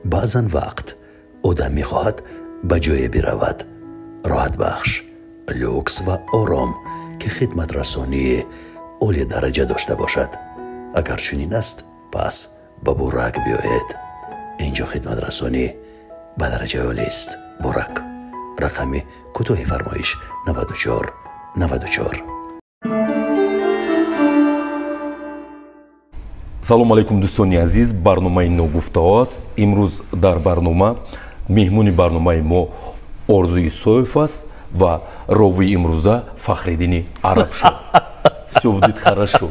Баъзан вақт одам мехоҳад ба ҷое биравад роҳатбахш, люкс ва ором, ки хидматрасонии олӣ дараҷа дошта бошад. Агар чунин аст, пас ба Бурак биёед. Инҷо хидматрасонӣ ба дараҷаи олист. Бурак. Рақами кӯтоҳи фармоиш 94 94. Салом алейкум, дӯстони азиз. Барномаи ногуфтаҳо аст. Имрӯз дар барнома меҳмони барномаи мо Орзу Исоев аст ва ровии имрӯза Фахриддини Арабшо. Всё будет хорошо.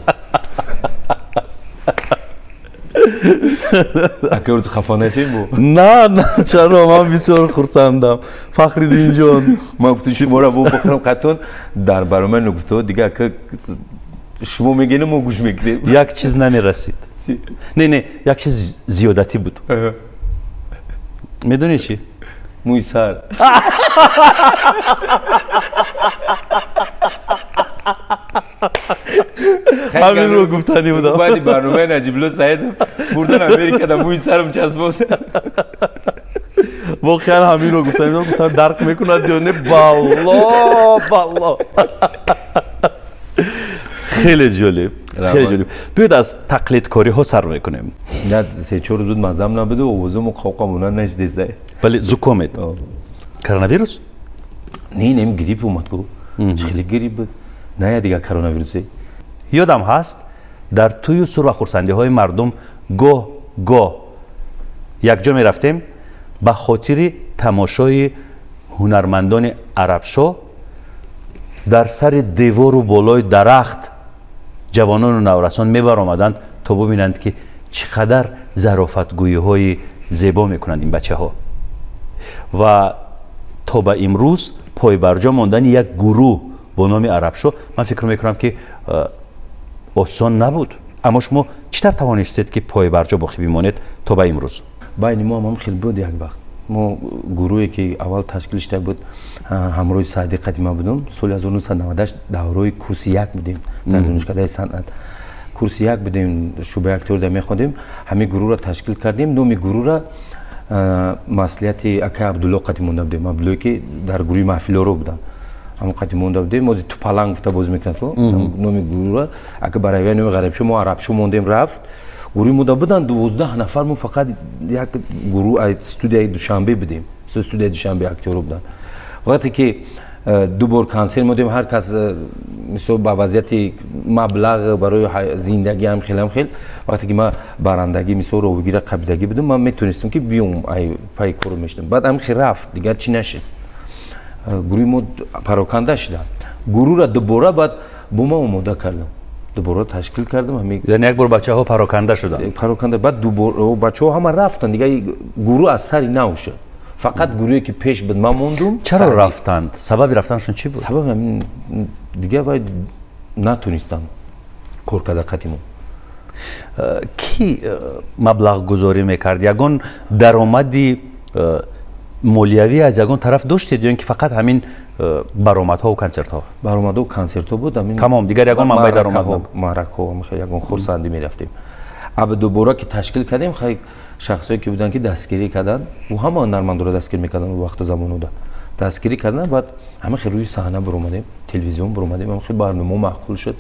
Ака Орзу, хафа нашем? На, на, чаро, ман бисёр хурсандам, Фахриддинҷон. Ман гуфтам, шуморо бохӯрам қатон дар барномаи ногуфтаҳо. Дига ака, шумо мегӯед, мо гӯш мекунем. Як чиз намерасид. Не, не, як чиз зиёдатӣ буд. Медонӣ чӣ? Мӯи сар. Ҳаминро гуфтанӣ будам. Баъди барномаи Наҷибулло Саидов бурдан Америкада мӯи сарам часпонд. Воқеан ҳаминро гуфтанӣ будам. Гуфтам, дарк мекунад ё не? Балло, балло. Хеле ҷолиб, хеле ҷолиб. Биёед, аз тақлидкориҳо сар мекунем. На, се-чор рӯз буд, маззам набуду, овозуму қавқамона нашидеста. Бале, зукомед. Коронавирус? Не, не, грипп омад ку. Хеле грипп буд. На, я дигар коронавирусе. Ёдам ҳаст, дар тӯю сур ва хурсандиҳои мардум гоҳ гоҳ якҷо мерафтем ба хотири тамошои ҳунармандони Арабшо. Дар сари девору болои дарахт ҷавонону наврасон мебаромаданд, то бубинанд, ки чӣ қадар зарофатгӯиҳои зебо мекунанд ин бачаҳо. Ва то ба имрӯз пойбарҷо мондани як гурӯҳ бо номи Арабшо, ман фикр мекунам, ки осон набуд. Аммо шумо чӣ тавр тавонистед, ки пойбарҷо боқӣ бимонед то ба имрӯз? Байни мо ҳам хел буд. Як вақт мо гурӯҳе, ки аввал ташкил шуда буд, ҳамроҳи Саъди қадима будум. Соли 1998 давраи курси як будем дар донишкадаи санъат. Курси як будем, шӯъбаи актёрда мехондем. Ҳамин гурӯҳро ташкил кардем. Номи гурӯҳра маслиҳати акай Абдулло қадим монда будем, Абдуллое, ки дар гурӯҳи маҳфилоро буданд, ҳамон қадим монда будем. Ози тупаланг гуфта боз мекунад номи гурӯҳра. Ака барои номи Ғарибшо мо Арабшо мондем, рафт. Гурӯҳи мода буданд 12 нафар. Мо фақат як гурӯҳ студияи Душанбе будем, студияи Душанбе актёро буданд. Вақте ки ду бор консерт модем, ҳар кас мисол ба вазъияти маблағ барои зиндагӣ ҳам хел, ҳам хел. Вақте ки ман барандагӣ, мисол, ровигира қабидагӣ будам, ман метонистам, ки биём, пайи корро мешудам. Баъд ҳам хел рафт, дигар чӣ нашид, гурӯҳи мо пароканда шуданд. Гурӯҳра дубора баъд бо ман омода кардам, дубора ташкил кардам. Ҳамин, яъне як бор бачаҳо пароканда шуданд. Пароканда, баъд дубора бачаҳо ҳама рафтанд, дигар гурӯҳ аз сари нав шуд. Фақат гурӯҳе, ки пеш буд, ман мондум. Чаро рафтанд? Сабаби рафтанашон чӣ буд? Сабаб ҳамин, дигар вай натонистанд кор карда қати мо. Кӣ маблағгузорӣ мекард? Ягон даромади молиявӣ аз ягон тараф доштед ё ин ки фақат ҳамин баромадҳову консертҳо? Баромадҳо, консертҳо буд ҳамин. Тамом, дигар ягон манбаи даромад набуд? Маъракаҳо, ягон хурсандӣ мерафтем. Аба дубора ки ташкил кардем, хай, шахсое, ки буданд, ки дастгирӣ карданд, ӯ ҳама ҳунармандоро дастгир мекарданд, вақту замонода дастгирӣ карданд. Баъд ҳама хел рӯи саҳна биромадем, телевизион биромадем, ҳама хел барномао маъқул шуд.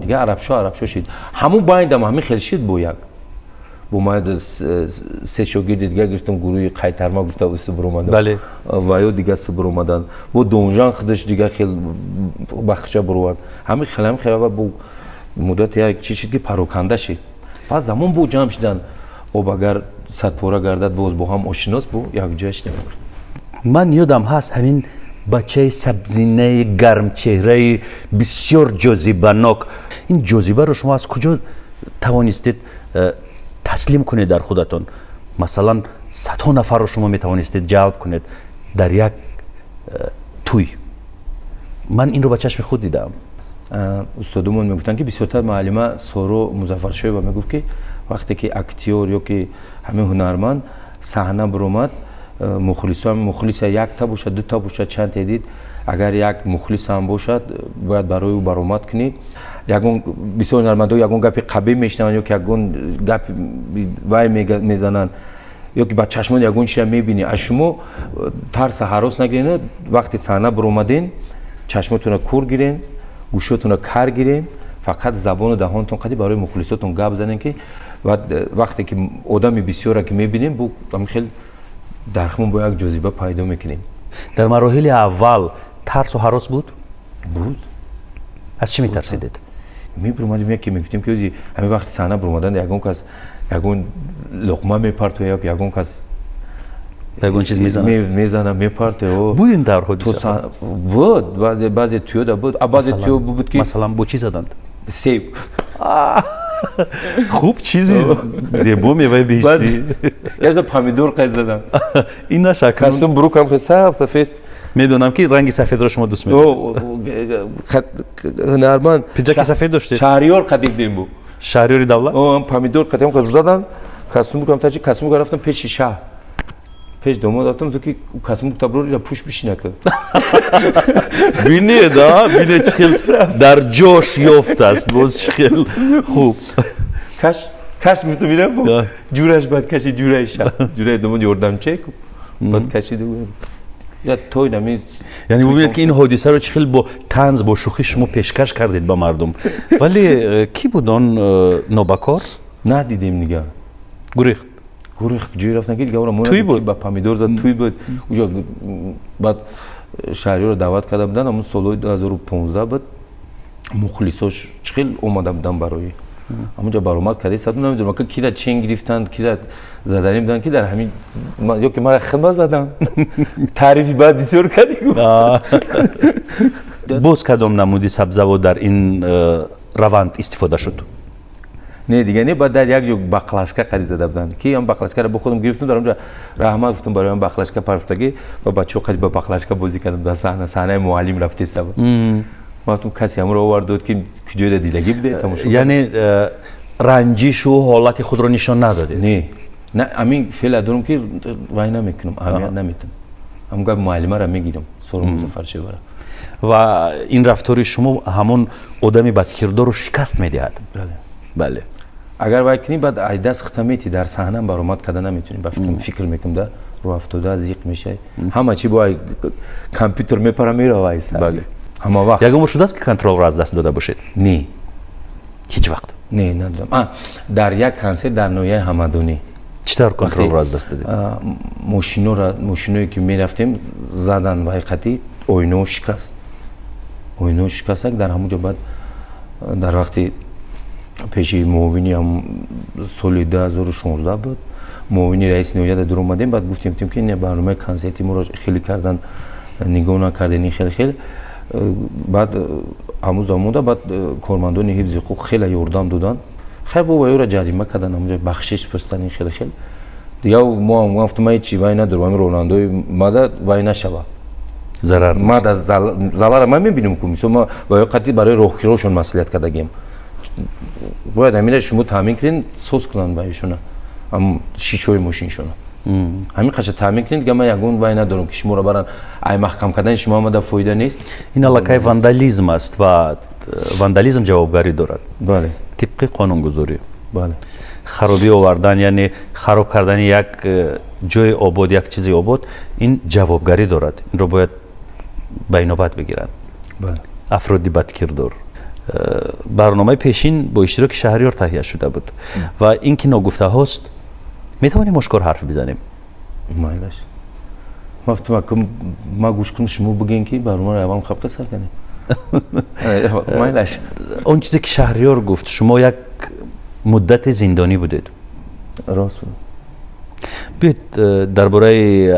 Дигар Арабшо Арабшо шид. Ҳамун байндам ҳамин хел шид. Бо як бо ман се шогирди дигар гирифтам, гурӯҳи Қайтарма гуфта уси биромадам. Ва ё дигар си биромаданд, бо Донжан худаш дигар хел бахча бировард. Ҳамин хел, ҳамин хел бо муддати як чи шид, ки пароканда шид. Пас замон бо ҷамъ шидан, об агар садпора гардад, боз бо ҳам ошинос, бо якҷоя шидем. Ман ёдам ҳаст, ҳамин бачаи сабзинаи гармчеҳраи бисёр ҷозибанок. Ин ҷозибаро шумо аз куҷо тавонистед таслим кунед дар худатон? Масалан, садҳо нафарро шумо метавонистед ҷалб кунед дар як тӯй. Ман инро ба чашми худ дидаам. Устодумон мегуфтанд, ки бисёртар муаллима Соро Музаффаршоева мегуфт, ки вақте ки актёр ё ки ҳамин ҳунарманд саҳна биромад, мухлисон, мухлиса якта бошад, дута бошад, чанд дид, агар як мухлис ҳам бошад, бояд барои ӯ баромад кунӣ. Ягон бисёр ҳунармандо ягон гапи қабеҳ мешунаванд ё ки ягон гапи вай мезананд. ё ки ба чашмон ягон чиза мебинӣ. Аз шумо тарса ҳарос нагирен, вақти саҳна биромаден, чашмотонро кур гирен, гӯшотонро кар гирен, фақат забону даҳонтон қади барои мухлисотон гап занен, ки вақте ки одами бисёра ки мебинем, бу ҳамин хел дар хумон бо як ҷозиба пайдо мекунем. Дар мароҳили аввал тарсу ҳарос буд? Буд. Аз чӣ метарсидед? Мебиромадем, яке мегуфтем, ки ози ҳамин вақти саҳна биромадан ягон кас ягон луқма мепартояд, ягон кас ягон чиз мезанад, мезана, мепартояд. Буд ин дар ҳодиса? Буд, баъзе туёда буд, а баъзе туё буд ки масалан бо чӣ заданд? Себ. Хуб, чизи зебо, меваи беҳиштӣ. Яжда помидор қайд задам. Ин наша костюм брукам хел сабз сафед. Медонам, ки ранги сафедро шумо дӯст медоред. Ҳунарманд пиджаки сафед доштед? Шаҳриёр қадим дем бу. Шаҳриёри давлат? Помидор қадим қад задан, костюм брукам тачи, костюм рафтам пеши шаҳр. Пеш домод рафтам, то ки костюм таброри пуш бишинака. Бинед, а? Бинед, чӣ хел дар ҷош ёфтааст, боз чӣ хел хуб. Каш, каш гуфтам, ира ҷураш бад каши, ҷураи шаҳр. Ҷураи домод ёрдамче бад кашиду. Яъне бубинед, ки ин ҳодисаро чӣ хел бо танз, бо шӯхӣ шумо пешкаш кардед ба мардум. Вале кӣ буд он нобакор? Надидем дига. Гурехт. Гурехт, ҷое рафтан, ки дига ора туй буд? Ба помидор зад, туй буд. Уҷо баъд шаҳриёро даъват карда буданд, ҳамун солҳои 2015 буд. Мухлисош чӣ хел омада буданд барои. Ҳамунҷо баромад карда садум, намедонам, ки кира чен гирифтанд, кира заданӣ буданд, ки дар ҳамин ё ки мара хидмат задам. Таърифи баъд бисёр кардӣ. Боз кадом намуди сабзавот дар ин раванд истифода шуд? Не, дига не, баъд дар як ҷо бақлашка қади зада буданд, ки ҳам бақлашкаро бо худам гирифтам, дар онҷо раҳмат гуфтам барои ҳам бақлашка парфтагӣ ва бачаҳо қади ба бақлашка бозӣ кардам дар саҳна, саҳнаи муаллим рафтеста буд. Ман касе ҳамро овард дод, ки куҷода дидагӣ буде, тамошо. Яъне ранҷишу ҳолати худро нишон надодед? Не, на, ҳамин феъла дорам, ки вай намекунам, аҳамият наметам. Ҳамон гап муаллимаро мегирам, Соро Музаффаршеваро. Ва ин рафтори шумо ҳамон одами бадкирдорро шикаст медиҳад. Бале. Агар вай кунӣ, баъд ай даст хута метӣ, дар саҳна баромад карда наметавонӣ. Ба фикр мекунам, да, рӯ афтода зиқ мешавӣ. Ҳама чи бо компютер мепара, мерава ай сар. Бале. Ҳама вақт. Ягон бор шудааст, ки контролро аз даст дода бошед? Не. Ҳеҷ вақт? Не, надодам. Дар як консерт дар ноҳияи Ҳамадонӣ. Чӣ тавр контролро аз даст додед? Мошиное ки мерафтем, задан вай қатӣ, оинао шикаст. Оинао шикастак, дар ҳамон ҷо баъд дар вақти пеши муовини, ҳам соли 2016 буд, муовини раиси ноҳияда дур омадем, баъд гуфтем, ки не, барномаи консерти моро хеле кардан, нигоҳ накарден, ин хеле хеле. Баъд ҳамун замонда баъд кормандони ҳифзи ҳуқуқ хеле ёрдам доданд. Хайр, бо вайёро ҷарима кардан, ҳамунҷо бахшиш пурсидан, ин хеле хеле. Дига мо ҳам гуфтам, ман ҳеҷ вай надорам, ҳамин ронандаои мада вай нашава. Зарар. Ман залара ман мебинам, ку мисол ма вайё қатъи барои роҳкирошон масъулият кардагием. Бояд ҳамина шумо таъмин кунед, соз кунанд вайшона, ҳам шишои мошиншона. Ҳамин қаша таъмин кунед, дига ман ягон вай надорам, ки шуморо баран ай маҳкам кардани шумо омада фоида нест. Ин аллакай вандализм аст ва вандализм ҷавобгарӣ дорад. Бале. Тибқи қонунгузорӣ. Бале. Харобӣ овардан, яъне хароб кардани як ҷои обод, як чизи обод, ин ҷавобгарӣ дорад. Инро бояд ба инобат бигиранд. Бале. Афроди бадкирдор. Барномаи пешин бо иштироки Шаҳриёр таҳия шуда буд ва ин ки ногуфтаҳост, метавонем ошкор ҳарф бизанем? Майлаш. Ман гуфтам, ма гӯш кунам, шумо бигӯен, ки барномаро аввал хабқа сар кардем. Майлаш. Он чизе ки Шаҳриёр гуфт, шумо як муддате зиндонӣ будед. Рост буд. Биёед, дар бораи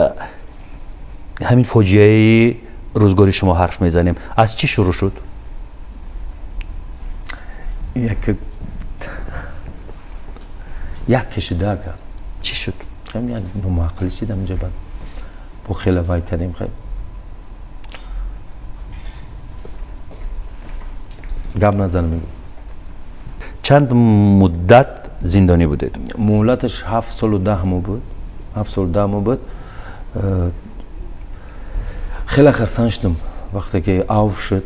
ҳамин фоҷиаи рӯзгори шумо ҳарф мезанем. Аз чӣ шурӯъ шуд? Як кашида ака. Чӣ шуд? Ҳам як номаъқулӣ шид ҳаминҷо, баъд бо хеле вай кардем, хай. Гап назанам, мегӯ. Чанд муддат зиндонӣ будед? Муҳлаташ 7 солу 10 моҳ буд. 7 солу 10 моҳ буд. Хеле хурсанд шудам, вақте ки авф шуд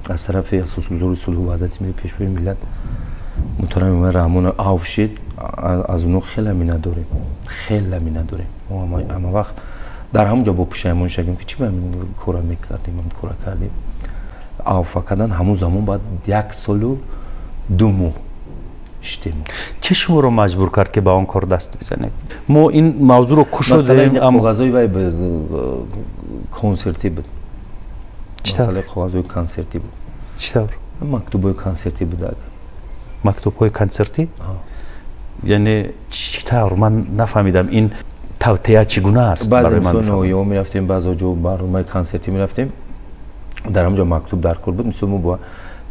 аз тарафи асосгузори сулҳу ваҳдати милли, пешвои миллат муҳтарам Эмомалӣ Раҳмон авф шид. Аз онҳо хеле миннатдорем, хеле миннатдорем. Мо ҳама вақт дар ҳамон ҷо бо пушаймон шудем, ки чӣ ба ҳамин кора мекардем, ҳамин кора кардем. Авфа кардан ҳамон замон баъд 1 солу 2 моҳ шидем. Чӣ шуморо маҷбур кард, ки ба он кор даст бизанед? Мо ин мавзӯъро кушодем, аммо коғазҳои вай консертӣ буд. Чӣ тавр? Масъалаи коғазҳои консертӣ буд. Чӣ тавр? Мактубҳои консертӣ буд. Мактубҳои консертӣ? Яъне чӣ тавр? Ман нафаҳмидам, ин тавтеа чӣ гуна аст? Баъзе мисол ноҳияҳо мерафтем, баъзе ҷо барномаи консертӣ мерафтем, дар ҳамон ҷо мактуб дар кор буд. Мисол мо бо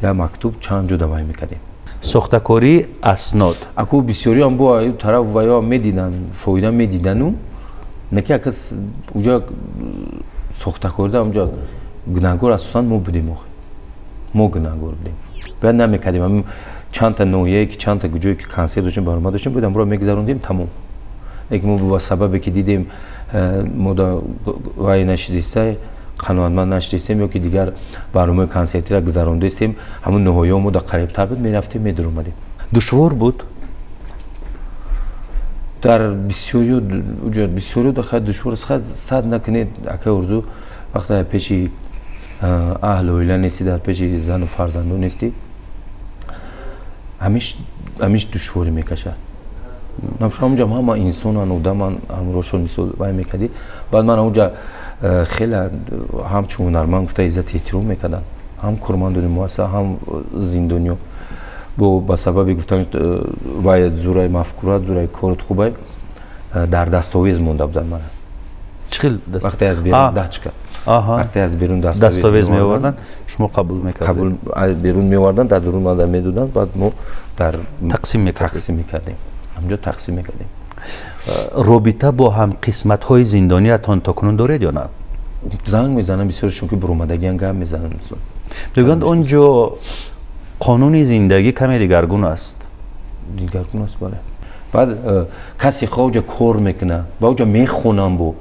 як мактуб чанд ҷо давай мекардем. Сохтакории аснод. Аку бисёриам бо тараф ваё медиданд, фоида медидану, не ки акас уҷа сохтакорида ҳамҷо гунаҳгор асосан мо будем. Охи мо гунаҳгор будем. Бояд намекардем. Чандта ноҳияе ки чандта ҷое ки консерт доштем, баромад доштем, бояд ҳамро мегузарондем, тамом. Лекин мо ба сабабе ки дидем мо вай нашидиста, қаноатманд нашидистем ё ки дигар барномаи консертиро гузарондастем, ҳамон ноҳияҳо мо да қарибтар буд, мерафтем, медуромадем. Душвор буд? Дар бисёриё бисёриё да хай душвор аст. Хай сад накунед, акай Орзу, вақте дар пеши аҳли оила нестӣ, дар пеши зану фарзандо нестӣ, ҳамиш душворӣ мекашад. Ҳамонҷа ҳама инсонан, одаман, ҳамроҳшон мисол вай мекардӣ. Баъд ман ҳамонҷа хеле ҳамчун ҳунарманд гуфта иззати эҳтиром мекарданд, ҳам кормандони муассиса, ҳам зиндониё. Бо ба сабаби гуфтан вай зураи мафкура, зураи корот хубай, дар дастовез монда буданд мана. Чӣ хел вақте аз берун дачка, вақте аз берун дастовез меоварданд, шумо қабул мекардед? Қабул берун меоварданд, дар дарун мада медоданд, баъд мо дар тақсим мекардем. Тақсим мекардем, ҳамҷо тақсим мекардем. Робита бо ҳамқисматҳои зиндониятон то кунун доред ё на? Занг мезанам бисёршон, ки буромадагиан гап мезанам. Мегӯянд он ҷо қонуни зиндагӣ каме дигаргун аст. Дигаргун аст, бале. Баъд касе хоҳ оҷа кор мекунад, ба оҷа мехонам, бо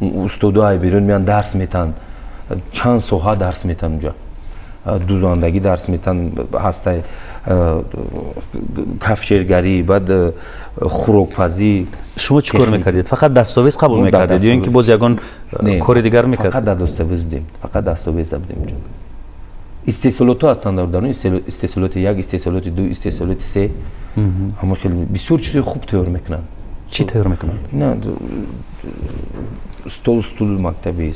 устодо ай берун меянд, дарс метаҳанд, чанд соҳа дарс метаҳанд онҷа. Дузандагӣ дарс метаҳанд, ҳастай кафшергарӣ, баъд хӯрокпазӣ. Шумо чӣ кор мекардед? Фақат дастовез қабул мекардед ё ин ки боз ягон кори дигар мекардед? Фақат дар дастовез будем, фақат дастовез будем онҷо. Истеҳсолотҳо ҳастанд дар дарун, истеҳсолоти 1, истеҳсолоти 2, истеҳсолоти 3. Ҳама хеле бисёр чизои хуб тайёр мекунанд. Чӣ тайёр мекунанд? На, стол, стул мактабӣ,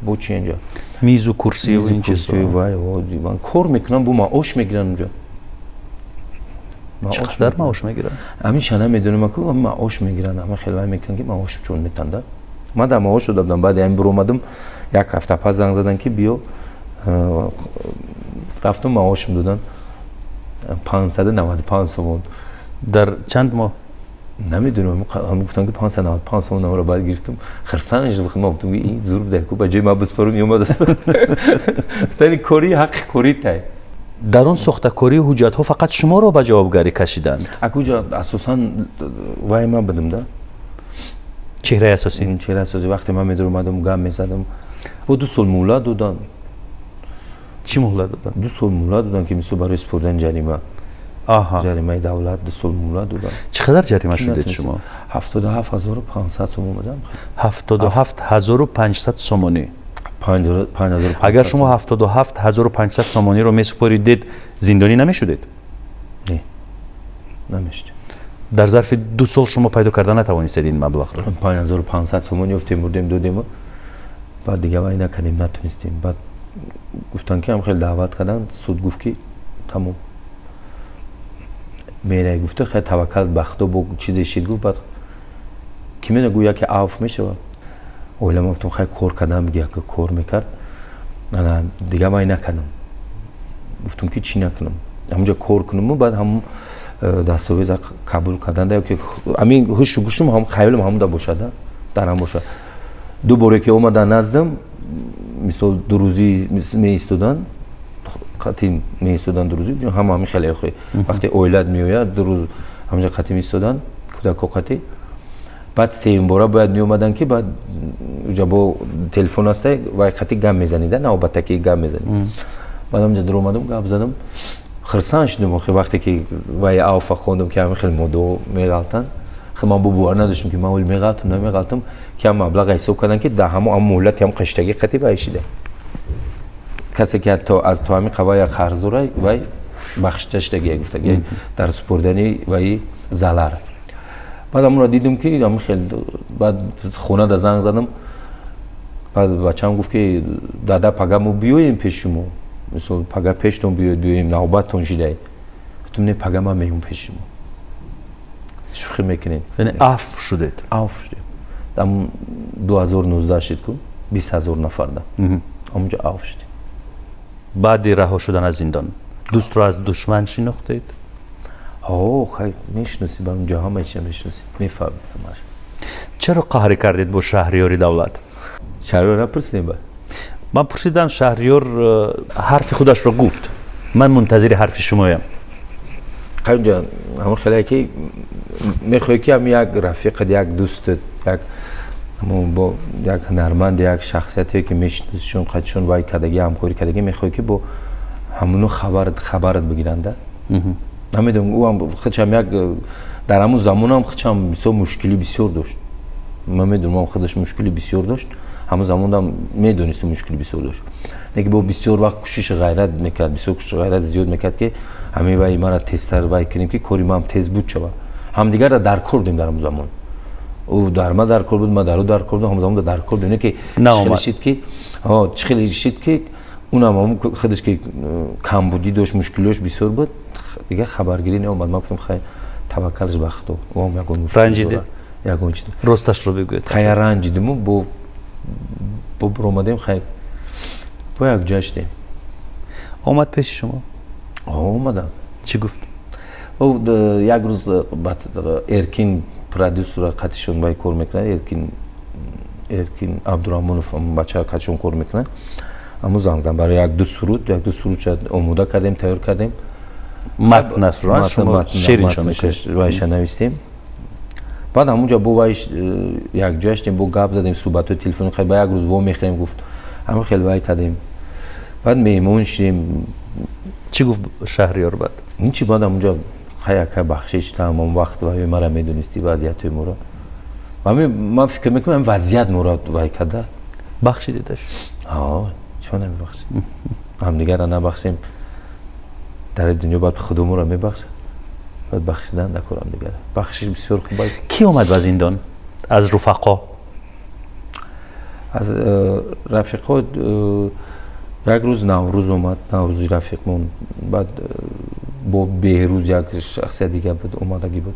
бо чи инҷа? Мизу курсию ин чизҳо. Вай, кор мекунанд, бо маош мегиранд онҷо. Чӣ қадар маош мегиранд? Ҳамин намедонам, ку маош мегиранд, ҳама хеле вай мекунанд, ки маош чун метанда. Ман дар маош дода будам, баъд ҳамин буромадам, як ҳафта пас занг заданд, ки биё, рафтам, маошам доданд 595 сомон. Дар чанд моҳ? Намедонам, ҳам гуфтанд, ки 595 сомон намро баъд гирифтам. Хирсан шудам, ман гуфтам, ин зур буда, ку ба ҷои ман биспорам меомад. Гуфтани кори ҳаққи кори тай. Дар он сохтакории ҳуҷҷатҳо фақат шуморо ба ҷавобгарӣ кашиданд? Акуҷа асосан вай ман будам да. Чеҳраи асосӣ? Чеҳраи асосӣ. Вақте ман медуромадам, гап мезадам. Бо 2 сол муҳлат доданд. Чӣ муҳлат доданд? 2 сол муҳлат доданд, ки мисол барои супурдани ҷарима. Ҷаримаи давлат 2 сол муҳлат доданд. Чӣ қадар ҷарима шудед шумо? 77500 сомон будам. 77500 сомонӣ. Агар шумо 77500 сомониро месупоридед, зиндонӣ намешудед? Не, намешудем. Дар зарфи 2 сол шумо пайдо карда натавонистед ин маблағро? 5500 сомонӣ ёфтем, бурдем, додем, баъд дига вай накардем, натонистем. Баъд гуфтанд, ки ҳам хеле даъват карданд, суд гуфт, ки тамом. Мерай гуфта, хеле таваккал ба Худо бо чизе шид гуфт, баъд ки мена гӯя ки авф мешавад. Оилам гуфтам, хай кор кардам, дига кор мекард. Дига вай накардам. Гуфтам, ки чӣ накунам? Ҳамонҷо кор кунам, баъд ҳамон дастовез қабул карданд, ки ҳамин ҳушу гӯшум ҳам хаёлам ҳамонда бошад, дар ҳам бошад. Ду боре ки омадан наздам, мисол 2 рӯзӣ меистоданд, қатъи меистоданд 2 рӯзӣ, ҳама ҳамин хеле охи. Вақте оилат меояд, 2 рӯз ҳамонҷо қатъи меистоданд, кӯдакҳо қатъи. Баъд сеюм бора бояд меомаданд, ки баъд уҷа бо телефон аста, вай қатъи гап мезанида, навбатаки гап мезанид. Баъд ҳамонҷа дуромадам, гап задам. Хурсанд шудам охи вақте ки вай авфа хондам, ки ҳамин хел моддаҳо меғалтанд. Ман бо бовар надоштам, ки ман оли меғалтам, намеғалтам, ки ҳам маблағ ҳисоб кардам, ки дар ҳамо ам муҳлати ҳам қиштагӣ қатӣ вай шида. Касе ки ҳатто аз то ҳамин қавая қарз дора, вай бахшида шудагия, гуфтагия дар супордани ваи залар. Баъд ҳамонро дидам, ки ҳамин хел, баъд хона да занг задам. Баъд бачаам гуфт, ки дада, пага мо биёем пеши шумо, мисол, пага пештон биёед, биёем, навбаттон шидай. Гуфтам, не, пага ман меём пеши шумо. Шӯхӣ мекунед. Яъне афв шудед? Афв шудем. Ам 2019 шид ку, 20 000 нафарда ҳамонҷо афв шудем. Баъди раҳо шудан аз зиндон дӯстро аз душман шинохтед? Ҳо, хай, мешиносӣ, ба онҷо ҳама чиза мешиносӣ, мефаҳмӣ ҳамаш. Чаро қаҳрӣ кардед бо Шаҳриёри Давлат? Шаҳриёр напурсидем ба. Ман пурсидам, Шаҳриёр ҳарфи худашро гуфт, ман мунтазири ҳарфи шумоям. Қайҷа, ҳамон хеле ки мехоҳӣ, ки ҳам як рафиқат, як дӯстат, як бо як ҳунарманд, як шахсияте, ки мешиносишон, қадшон вай кардагӣ, ҳамкорӣ кардагӣ, мехоҳӣ, ки бо ҳамоно хабарат бигиранда. Намедонам, ӯ ҳам худшам як дар ҳамон замонам худшам бисёр мушкилӣ бисёр дошт. Ман медонам, худаш мушкили бисёр дошт. Ҳамон замонам медонистам, мушкили бисёр дошт. Лекин бо бисёр вақт кӯшиши ғайрат мекард, бисёр кӯшиши ғайрат зиёд мекард, ки ҳамин вай мара тезтар вай кунем, ки кори маам тез буд шава. Ҳамдигарра дар кор будем дар ҳамон замон. Ӯ дар ма дар кор буд, ма дар ӯ дар кор будам, ҳамон замон дар кор будем. Не ки шид ки чӣ хеле шид, ки унам худаш ки камбудӣ дошт, мушкилиёш бисёр буд, дигар хабаргирӣ неомад. Ман гуфтам, хай, таваккалш ба Худо. Ӯам ягон мушкил ранҷидед? Ягон чиз. Росташро бигӯед. Хай, ранҷидиму бо биромадем, хай, бо як ҷой шудем. Омад пеши шумо? Омадам. Чӣ гуфт? Як рӯз Эркин продюсера қатишон вай кор мекунад, Эркин Абдураҳмонов, бача қатишон кор мекунад. Аммо занг зан барои як ду суруд, як ду суруд омода кардем, тайёр кардем. Матнашро шумо шеъриншо мекунед? Вайша навистем. Баъд ҳамунҷо бо вай якҷоя шудем, бо гап задем, суҳбатҳои телефони, хай, ба як рӯз во мехӯрем, гуфт. Ҳамин хел вай кардем. Баъд меҳмон шудем. Чӣ гуфт Шаҳриёр баъд? Ничи, баъд ҳамунҷо, хай, ака, бахшиш, тамом вақт вай мара медонистӣ вазъиятҳои моро. Ҳамин ман фикр мекунам, ҳамин вазъият моро вай карда. Бахшидедаш? Ҳо, чима намебахшем? Ҳамдигарра набахшем дар дунё, баъд Худо моро мебахшад? Бояд бахшидан дакор ҳамдигара. Бахшиш бисёр хуб. Кӣ омад ба зиндон аз руфақо? Аз рафиқо як рӯз Наврӯз омад, Наврӯзи рафиқмон. Баъд бо Беҳрӯз, як шахсият дига буд, омадагӣ буд.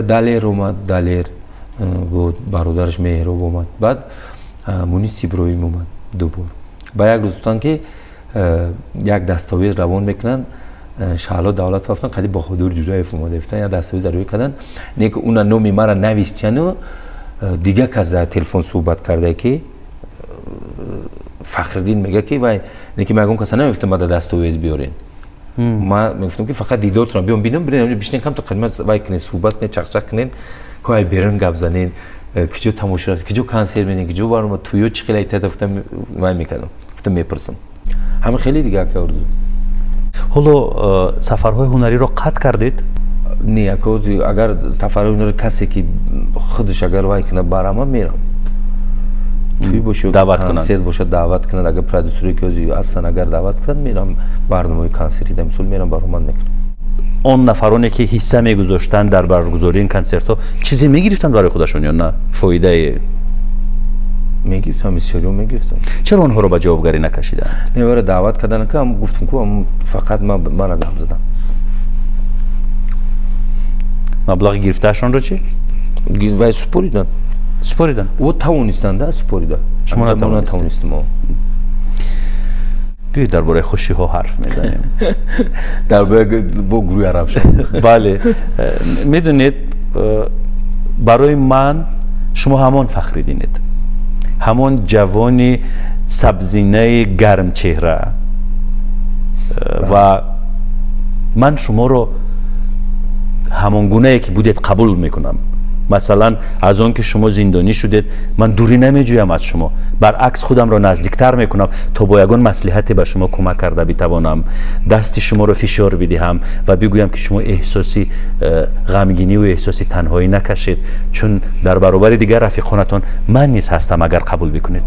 Далер омад, Далер бо бародараш Меҳроб омад. Баъд Мунис Иброҳим омад дубор. Ба як рӯз гуфтанд, ки як дастовез равон мекунанд. Шаҳло Давлатов рафтан, қади Баҳодур Ҷураев омада гуфтан, як дастовез рӯй карданд. Не ки уна номи мара нависчану дига кас дар телефон суҳбат карда, ки Фахриддин мега, ки вай не ки ман ягон каса намегуфтам мада дастовез биёрен. Ман мегуфтам, ки фақат дидортона биём, бинам, бирем, бишинем, камто қадима вай кунен, суҳбат кунен, чақчақ кунен, ко ай берун гап занен, куҷо тамошо рафт, куҷо консерт менен, куҷо барома, туё чӣ хеле айтада, гуфтам, вай мекардам, гуфтам, мепурсам. Ҳамин хеле дига, ака Орзу. Ҳоло сафарҳои ҳунариро қатъ кардед? Не, ака, агар сафарҳои ҳунари касе ки худаш агар вай кунад, барама мерам. Туй боша, консерт бошад, даъват кунад, агар продюсере ки ҳозир ҳастанд, агар даъват кунад, мерам. Барномаҳои консерти да, мисол, мерам, баромад мекунам. Он нафароне ки ҳисса мегузоштанд дар баргузории ин консертҳо, чизе мегирифтанд барои худашон ё на, фоидае? Мегирифтам, бисёриҳо мегирифтам. Чаро онҳоро ба ҷавобгарӣ накашиданд? Не, вара даъват кардан, ка гуфтам ку, фақат мара гап задам. Маблағи гирифтаашонро чӣ? Вай супориданд. Супориданд? О, тавонистанд, супорида. Шумо натавонистем. Биёед, дар бораи хушиҳо ҳарф мезанем. Дар бораи бо гурӯҳи Арабшо. Бале, медонед, барои ман шумо ҳамон Фахриддинед, ҳамон ҷавони сабзинаи гармчеҳра, ва ман шуморо ҳамон гунае ки будед қабул мекунам. Масалан, аз он ки шумо зиндонӣ шудед, ман дурӣ намеҷӯям аз шумо, баръакс худамро наздиктар мекунам, то бо ягон маслиҳате ба шумо кӯмак карда битавонам, дасти шуморо фишор бидиҳам ва бигӯям, ки шумо эҳсоси ғамгинӣ ва эҳсоси танҳоӣ накашед, чун дар баробари дигар рафиқонатон ман низ ҳастам, агар қабул бикунед.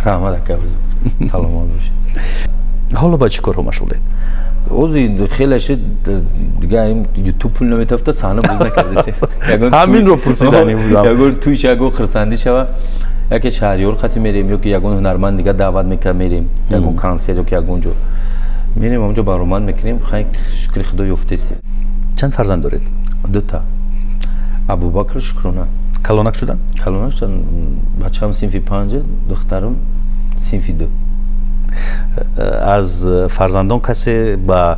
Раҳмат, ака, саломат бошед. Ҳоло ба чӣ корҳо машғулед? Ози хеле шид, дига ютуб пул наметафта, саҳна боз накардест. Ҳаминро пурсидани будам. Ягон туйш, ягон хурсандӣ шава, яке шаҳриёр хати мерем, ёки ягон ҳунарманд дига даъват мекард, мерем ягон консерт ёки ягон ҷо мерем, ҳамонҷо баромад мекунем. Хай, шукри худо, ёфтестем. Чанд фарзанд доред? Дута, Абубакр, Шукрона. Калонак шуданд? Калонак шуданд. Бачаам синфи панҷ, духтарам синфи ду. Аз фарзандон касе ба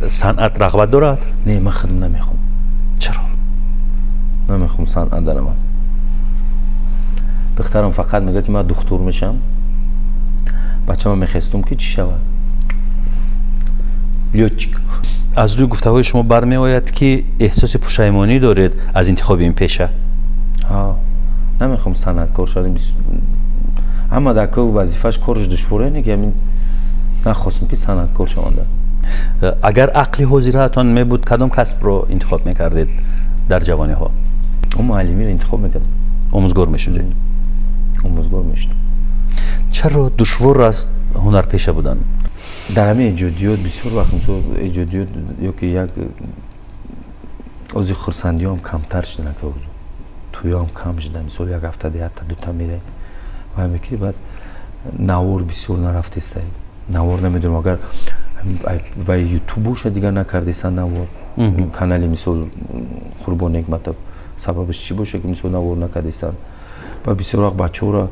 санъат рағбат дорад? Не, ман худам намехоҳам. Чаро? Намехоҳам санъат дарамад. Духтарам фақат мегӯяд, ки ман духтур мешавам. Бачаам мехестум, ки чӣ шавад? Лётчик. Аз рӯи гуфтаҳои шумо бармеояд, ки эҳсоси пушаймонӣ доред аз интихоби ин пеша. Намехоҳам санъаткор шавам. Ҳама дар ко вазифааш, кораш душворе, не ки ҳамин нахостам, ки санъаткор шаванда. Агар ақли ҳозираатон мебуд, кадом касбро интихоб мекардед дар ҷавониҳо? Муаллимиро интихоб мекардам. Омӯзгор мешудед? Омӯзгор мешудам. Чаро душвор аст ҳунарпеша будан? Дар ҳамин эҷодиёт бисёр вақт, мисол, эҷодиёт ёки як ози хурсандиҳоам камтар шуда, тӯёам кам шуда. Мисол, як ҳафтада якта, дута мерай ва мекунӣ, баъд навор бисёр нарафтестай. Навор намедонам, агар ва ютуб боша, дигар накардесан навор канали, мисол, Қурбон Некматов. Сабабаш чӣ боша, ки мисол навор накардесан? Ва бисёр вақт бачаҳоро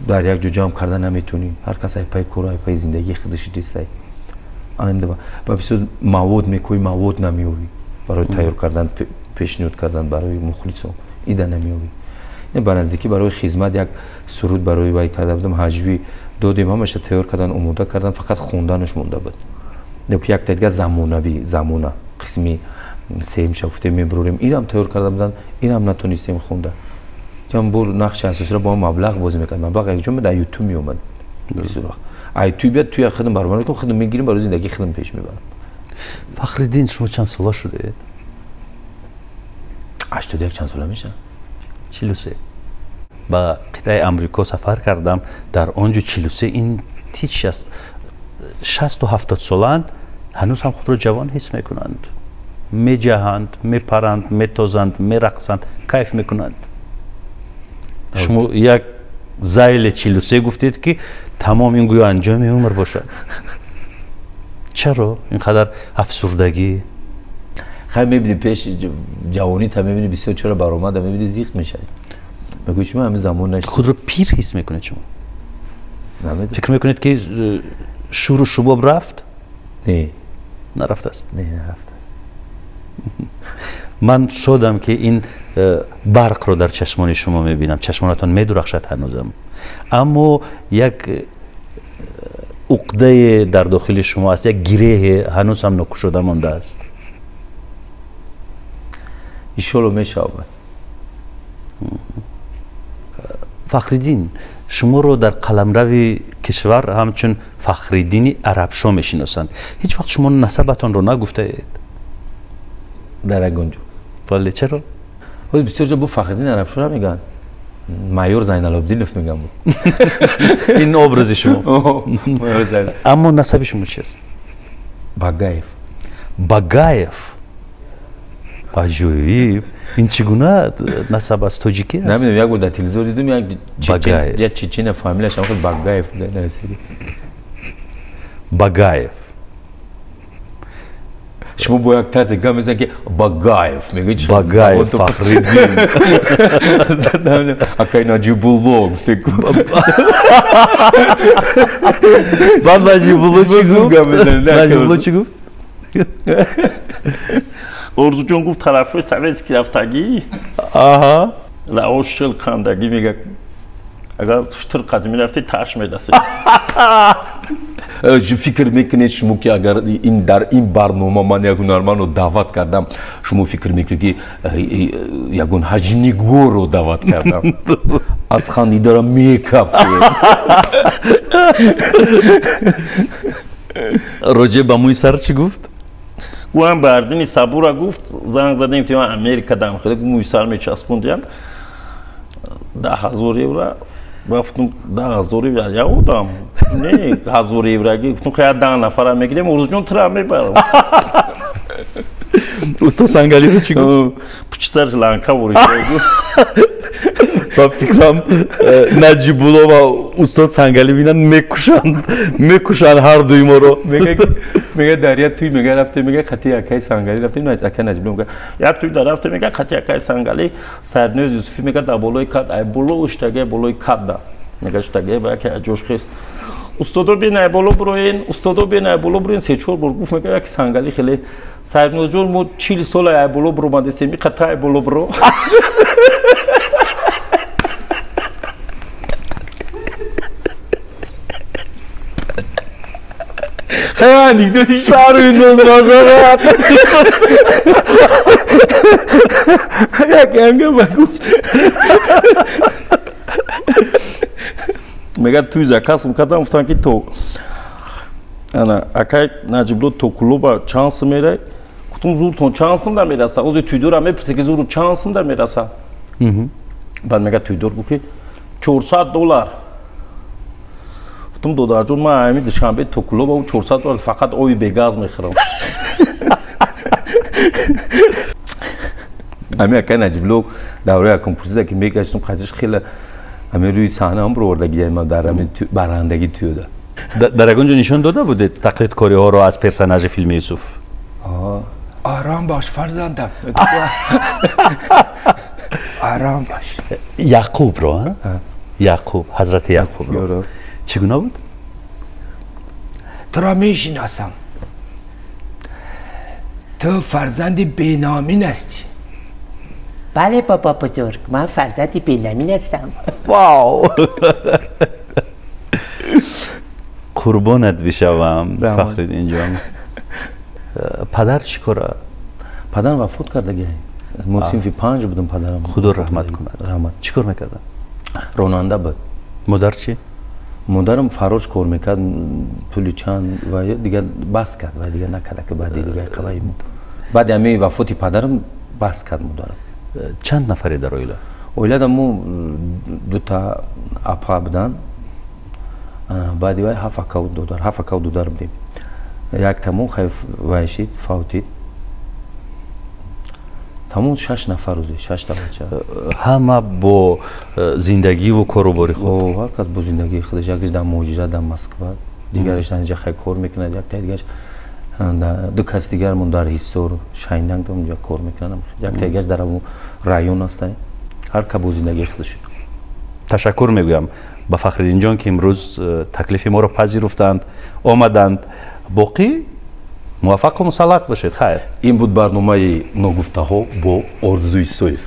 дар як ҷо ҷамъ карда наметонӣ. Ҳар кас ай пай кор, ай пай зиндагии худаш дистай. Ва бисёр мавод мекоӣ, мавод намеёбӣ барои тайёр кардан, пешниҳод кардан барои мухлисон, ида намеёбӣ. Ба наздикӣ барои хизмат як суруд барои вай карда будам, ҳаҷвӣ додем, ҳамаша тайёр кардан, омода кардан, фақат хонданаш монда буд. Ёки якта дига замонавӣ, замона қисми сеюмша гуфтем, мебурорем, инам тайёр карда буданд, инам натонистем хонда. Чанд бор нақши асосиро бо маблағ бозӣ мекард. Маблағ якҷо дар ютуб меомад бисёр вақт. Ай туй биёд, туя худам баромад мекунам, худам мегирим, барои зиндагии худам пеш мебарам. Фахриддин, шумо чанд сола шудед? 81 чанд сола мешавам? 43. Ба қитъаи Амрико сафар кардам, дар он ҷо 43 ин ҳеч аст. 60-70 солаанд, ҳанӯз ҳам худро ҷавон ҳис мекунанд, меҷаҳанд, мепаранд, метозанд, мерақсанд, кайф мекунанд. Шумо як зайле 43 гуфтед, ки тамом ин гӯё анҷоми умр бошад. Чаро ин қадар афсурдагӣ? Хай, мебини, пеш ҷавонита мебини, бисёр чора баромада мебини, зиқ мешавӣ, мегӯӣ, чӣ ман ҳамин замон нашид. Худро пир ҳис мекунед шумо? Фикр мекунед, ки шуру шубоб рафт? Не. Нарафтааст? Не, нарафта. Ман шодам, ки ин барқро дар чашмони шумо мебинам, чашмонатон медурахшад ҳанӯзам, аммо як уқдае дар дохили шумо аст, як гиреҳе ҳанӯз ҳам нокушода мондааст. Иншолло, мешавад. Фахриддин, шуморо дар қаламрави кишвар ҳамчун Фахриддини Арабшо мешиносанд. Ҳеҷ вақт шумо насабатонро нагуфтаед. Дар ягон ҷо. Вале чаро? Бисёр ҷо бо Фахриддин Арабшо намегӯянд, майор Зайналобдинов мегӯям. Ин образи шумо. Аммо насаби шумо чи аст? Багаев. Багаев, аҷоиб! Ин чӣ гуна насаб аст? Тоҷикӣ аст? Намедонам, як бор дар телевизор дидум, як чечена, фамилияш ҳам худ Багаев. Багаев. Шумо бо як тарзе гап мезанед, ки Багаев мегӯед. Багаев Фахриддин. Акай Наҷибулло гуфте. Баъд Наҷибулло чӣ гуфт? Наҷибулло чӣ гуфт? Орзуҷон гуфт, тарафҳои советский рафтагӣ раош шил қандагӣ мега, агар шутур қадимӣ рафтӣ, таш мерасид. Фикр мекунед шумо ки агар ин дар ин барнома ман як ҳунармандро даъват кардам, шумо фикр мекунед ки ягон ҳаҷнигорро даъват кардам. Аз хандидара мекафед. Роҷеъ ба мӯи сар чӣ гуфт? Гӯям бардини Сабура гуфт, занг задем ки ман Америка дам хеле мӯи сар мечаспондиям. 10,000 евро гуфтам, 10,000 евро я одам не 1,000 евро гуфтам, хай 10 нафара мегирем, Орзуҷон тура мебарам. Устод Сангалиро чӣ гуфт? Пучи сарш ланка ворид гуфт. Ба фикрам Наҷибулло ва устод Сангалӣ бинанд мекушанд ҳар дуи моро. Мега дар як туй мега рафтем, мега қати акаи Сангалӣ рафтем, акаи Наҷибулло мега як туй дар рафтем, мега қати акаи Сангалӣ Саиднӯз Юсуфӣ мега дар болои кад, ай боло уштагай болои кад да мега штагай ба яке ҷош хест. Устодо бин ай боло буроен, устодо бин ай боло буроен, 3-4 бор гуфт. Мега яки Сангалӣ хеле Саиднӯзҷон мо 40 сол ай боло буромадесем, иқата ай боло буро. Анекдоти шаҳру нозразарат. Як ба гуфт. Мега туй закасм кардам, гуфтам ки то ана акай Наҷибло то клуба чанд сум мерай? Гуфтам зуртон чанд сум да мераса? Ози туйдора мепурсе ки зуру чанд сум да мераса? Баъд мега туйдор гуфт ки $400. Гуфтам додарҷон, ман ҳамин Душанбе то клуба $400 фақат оби бегаз мехӯрам. Ҳамин акай Наҷибло давраи якум пурсида ки мегаштам қатиш хеле ҳамин рӯи саҳна ҳам бироварда ма дар ҳамин барандагӣ туёда. Дар ягон ҷо нишон дода будед тақлидкориҳоро аз персонажи филми Юсуф? Ором бош фарзандам. Ором бош. Яъқубро, Яъқуб, ҳазрати Яъқубро чӣ гуна буд? Туро мешиносам. Ту фарзанди бенамин ҳастӣ. Бале бобо бузург, ман фарзанди бенамин ҳастам. Вау! Қурбонат бишавам, Фахриддинҷон. Падар чӣ кора? Падарам вафот кардагӣ. Мо синфи 5 будам падарам. Худо раҳмат кунад. Раҳмат. Чӣ кор мекардам? Ронанда буд. Модар чӣ? Модарам фарош кор мекард, пули чанд ва дигар бас кард ва дигар накард, ки баъди дигар қалаи муд. Баъди ҳамин вафоти падарам бас кард модарам. Чанд нафаре дар оила? Оилада мо дута апа буданд. Баъди вай 7 акаву додар, 7 акаву додар будем. Як тамом хайф вайшид, фавтид. Тамом 6 нафар узи, 6 та бача. Ҳама бо зиндагиву корубори худ? Ҳар кас бо зиндагии худаш, якиш дар муҳоҷират дар Москва, дигараш дар инҷа хай кор мекунад, якта дигараш ду кас дигармон дар Ҳисор, Шайнанг онҷа кор мекунанд, якта дигараш дар район ҳастанд. Ҳар кас бо зиндагии худаш. Ташаккур мегӯям ба Фахриддинҷон ки имрӯз таклифи моро пазируфтанд, омаданд. Боқӣ муваффақу мусаллат бошед. Хайр. Ин буд барномаи ногуфтаҳо бо Орзу Исоев.